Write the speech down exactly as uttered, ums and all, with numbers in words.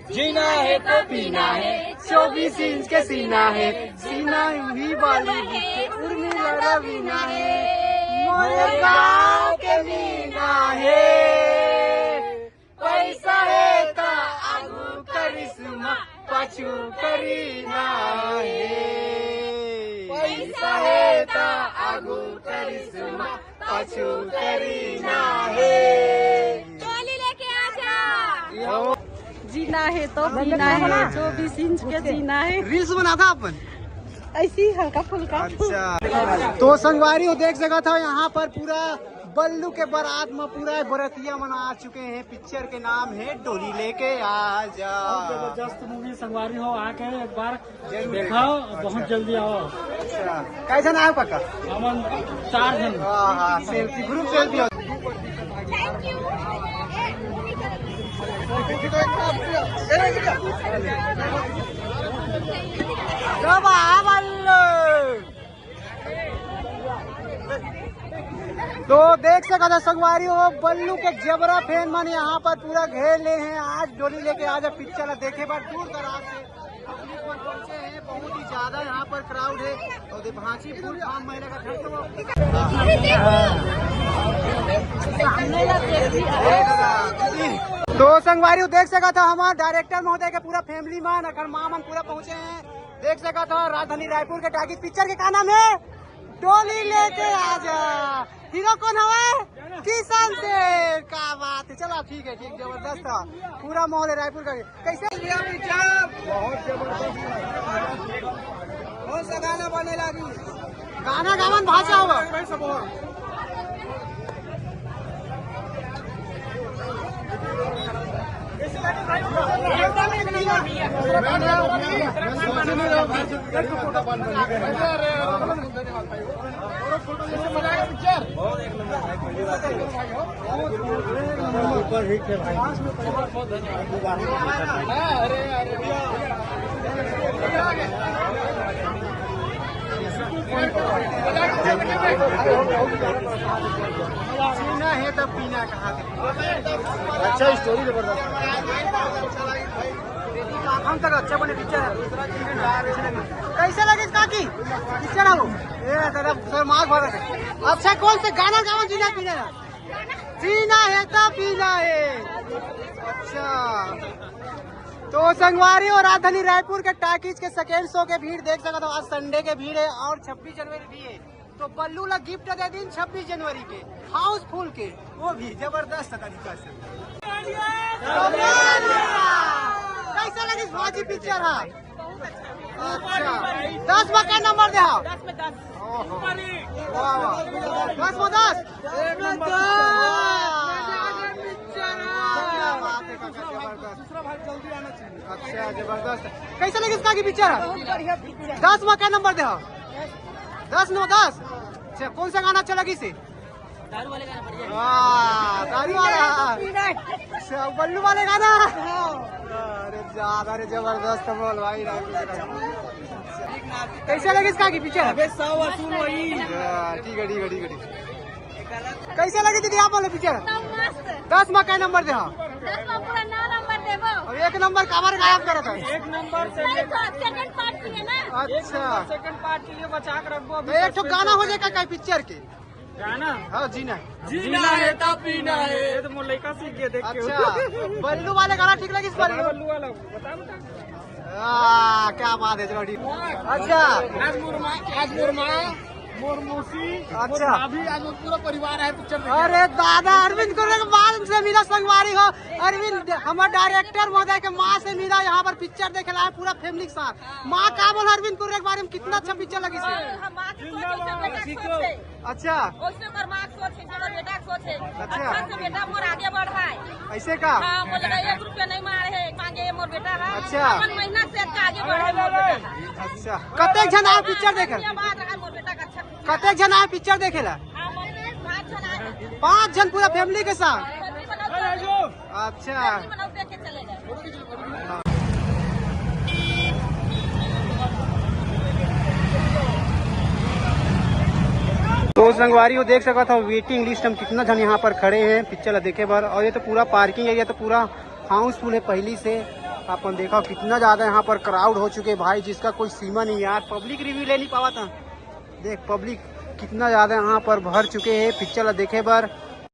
जीना हे त पीना हे, चौबीस इंच के सीना हे, सीना ही बॉलीवुड के उर्मिला रवीना हे, मोरे गाँव के मीना हे। पैसा हे त आगू करिश्मा, पाछू करीना हे। पैसा हे त आगू करिश्मा, पाछू करीना हे। टोली लेके आजा। जीना हे त पीना हे, चौबीस इंच के सीना हे। रील्स बनाथस अपन? ऐसे ही हल्का फुल्का। अच्छा, तो संगवारी हो, देख सकत हव, यहाँ पर पूरा बल्लू के बारात में पूरा बरतिया मन आ चुके हैं। पिक्चर के नाम है डोली लेके आजा। बहुत जबरदस्त मूवी संगवारी हो, आके एक बार जरूर देखो, देखो। बहुत अच्छा। जल्दी आओ। अच्छा, कैसन आयो काका? हमन चार झन। हाँ, हाँ, सेल्फी, ग्रुप सेल्फी हो। जब आ बल्लू। तो देख सकत हव संगवारी हो, बल्लू के जबरा फैन मन यहाँ पर पूरा घेर ले हैं। आज डोली लेके आजा पिक्चर ला देखे बर दूर दराज से पब्लिक मन पहुँचे हैं, बहुत ही ज्यादा यहाँ पर क्राउड है। और दे भांची फुल फार्म महिला का घर तो तो संगवारी हो, देख सकत हव, हमार डायरेक्टर महोदय के पूरा फैमिली मन, अखन माँ मन पूरा पहुँचे हैं। देख सकत हव, राजधानी रायपुर के टाकीज पिक्चर के का नाम है? डोली लेके आजा। हीरो कौन हवे? किशन शेर। का बात है, चला ठीक है, ठीक, जबरदस्त है। पूरा माहौल है रायपुर का। कैसे भैया पिक्चर? बहुत जबरदस्त। कौन सा गाना बने लागी? गाना गावन भाषा होगा। भाई सब हो। जीना हे त पीना कहा। अच्छा, स्टोरी जबरदस्त। हम तक अच्छा बने पिक्चर है। कैसे लगे काकी पिक्चर है वो? ए दादा सर मार भर। अच्छा, कौन से गाना गावन जीना पीना है? जीना हे त पीना हे। अच्छा, तो संगवारी हो राजधानी रायपुर के टाकीज के सेकेंड शो के भीड़ देख सकत हव। आज संडे के भीड़ है और छब्बीस जनवरी भी है, तो बल्लू ला गिफ्ट दे दिन छब्बीस जनवरी के हाउसफुल के, वो भी जबरदस्त तरीका से। कैसे लगिस भाजी पिक्चर है? अच्छा, दस में कै नंबर दे हव? दस में दस। ओहो। वाह, वाह। दस में दस। एक नंबर। क्या बात है काका, जबरदस्त। दूसरा भाग जल्दी आना चाहिए। अच्छा, जबरदस्त। कैसे लगिस काकी पिक्चर? बहुत बढ़िया पिक्चर। दस में कै नंबर दे हव? दस में दस। अच्छा, कौन सा गाना अच्छा लगिस? दारू वाले गाना बढ़िया है। वाह, दारू वाला। पीना है। अच्छा, बल्लू वाले गाना। हाँ। अरे ज्यादा रे जबरदस्त बोल भाई। कैसे लगिस काकी पिक्चर? अबे सौ वसूल वही। हाँ, ठीक है, ठीक है, ठीक है, ठीक है। कैसे लगी दीदी आप वाले पिक्चर? तो मस्त। दस में कै नंबर दे हव? दस में पूरा नौ नंबर देबो। अब एक नंबर काबर गायब करत है? एक नंबर से नहीं तो सेकंड पार्ट के लिए ना। अच्छा। सेकंड पार्ट के लिए बचा के रखबो। तो एक ठो गाना हो जाए का पिक्चर के? गाना? हाँ, जीना। जीना हे त पीना हे। ये तो मोर लइका सीख गए देख के। अच्छा, बल्लू वाले गाना ठीक लगिस? बल्लू। बल्लू वाला बता, बता। आ, क्या बात है, चलो ठीक। अच्छा। आज मोर माँ, आज मोर माँ, मोर मौसी, मोर अच्छा। भाभी, आज मोर पूरा परिवार है पिक्चर देखने। अरे दादा, अरविंद कुर्रे के बाद से मिला संगवारी हो। अरविंद, हमारे डायरेक्टर महोदय के माँ से मिला, यहाँ पर पिक्चर देखे ला है पूरा फैमिली के साथ। माँ का बोल अरविंद कुर्रे के बारे में, कितना अच्छा पिक्चर लगिस? हाँ, माँ के सोच, बेटा के सोच है। अच्छा। वैसे ओकर माँ के सोच है, ओकर बेटा के सोच है। अच्छा। अच्छा से बेटा मोर आगे बढ़ाए। ऐसे का? हाँ, बोले एक रुपया नहीं मार है, मांगे मोर बेटा है। अच्छा। अपन मेहनत से अच्छा आगे बढ़े मोर बेटा है। अच्छा। कतेक झन आए पिक्चर देखे? ये बात है, मोर बेटा का अच्छा पिक्चर। कतेक झन आए पिक्चर देखे ला? हाँ, पाँच झन आए। पाँच झन पूरा फैमिली के साथ? फैमिली वाला अच्छा। तो संगवारी हो देख सकत हव वेटिंग लिस्ट में कितना झन यहाँ पर खड़े हैं पिक्चर ला देखे बर। और ये तो पूरा पार्किंग एरिया तो पूरा हाउसफुल है पहली से। अपन देखो कितना ज्यादा यहाँ पर क्राउड हो चुके हैं भाई, जिसका कोई सीमा नहीं यार। पब्लिक रिव्यू ले नहीं पावा था। देख पब्लिक कितना ज्यादा यहाँ पर भर चुके हैं पिक्चर ला देखे बर।